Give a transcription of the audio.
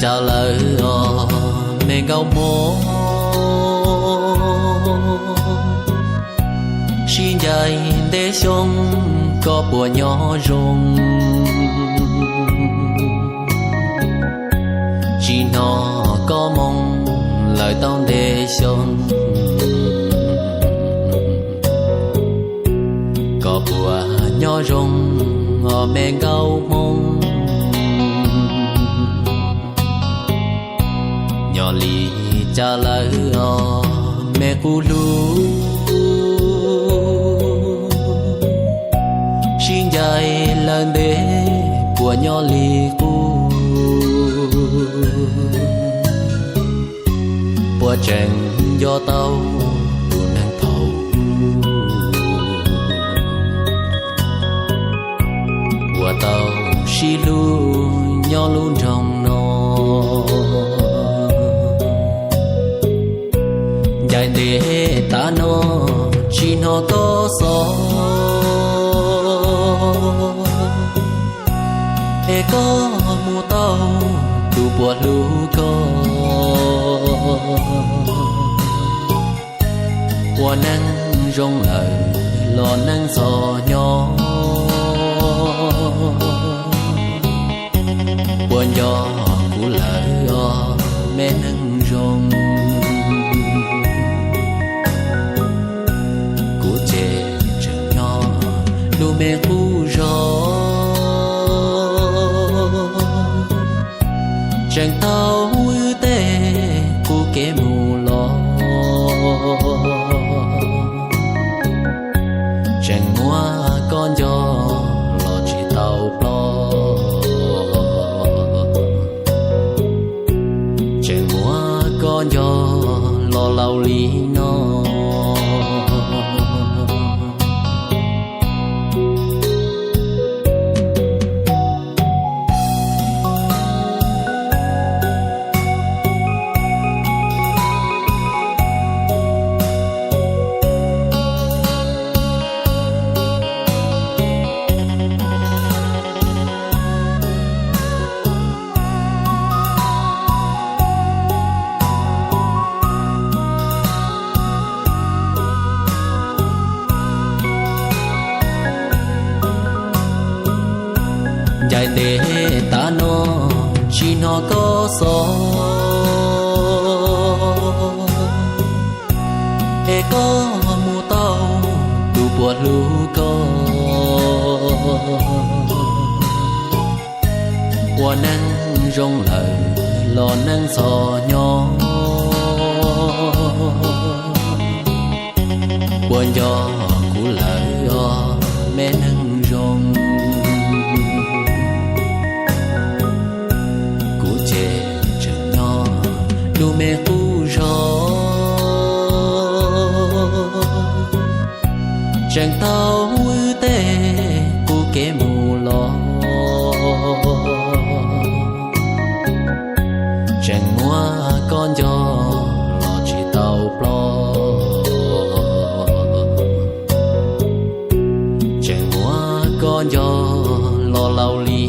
Cas lawm os me nkauj hmoob, sib ncaim ntev xyoo koj puas nyob zoo? Tsis hnov koj moo lawm tau ntev xyoo, koj puas nyob zoo os me nkauj hmoob? Nyob li cas lawm os me qub hlub, sib ncaim lawm ntev puas nyob li qub? Puas tseem nco tau tus neeg thaum ub uas tau sib hlub nyob lub nroog no? Ncaim ntev tas no tsis hnov koj xov, es koj mus tau tus puas hlub koj? Ua neej zoo lawm los neej txom nyem, puas nco kuv lawm os me neeg zoo? Kuv ces tseem nyob lub me qub zos, tseem taug wb tej qub kev mus los, tseem muab koj nco los tsis tau ploj, tseem muab koj nco los laus li no. Ncaim ntev tas no tsis hnov koj xov, es koj mus tau tus puas hlub koj? Ua neej zoo lawm los neej txom nyem, puas nco kuv lawm os me neeg zoo? Kuv ces tseem nyob lub me qub zos, tseem taug wb tej qub kev mus los, tseem muab koj nco los tsis tau ploj, tseem muab koj nco los laus li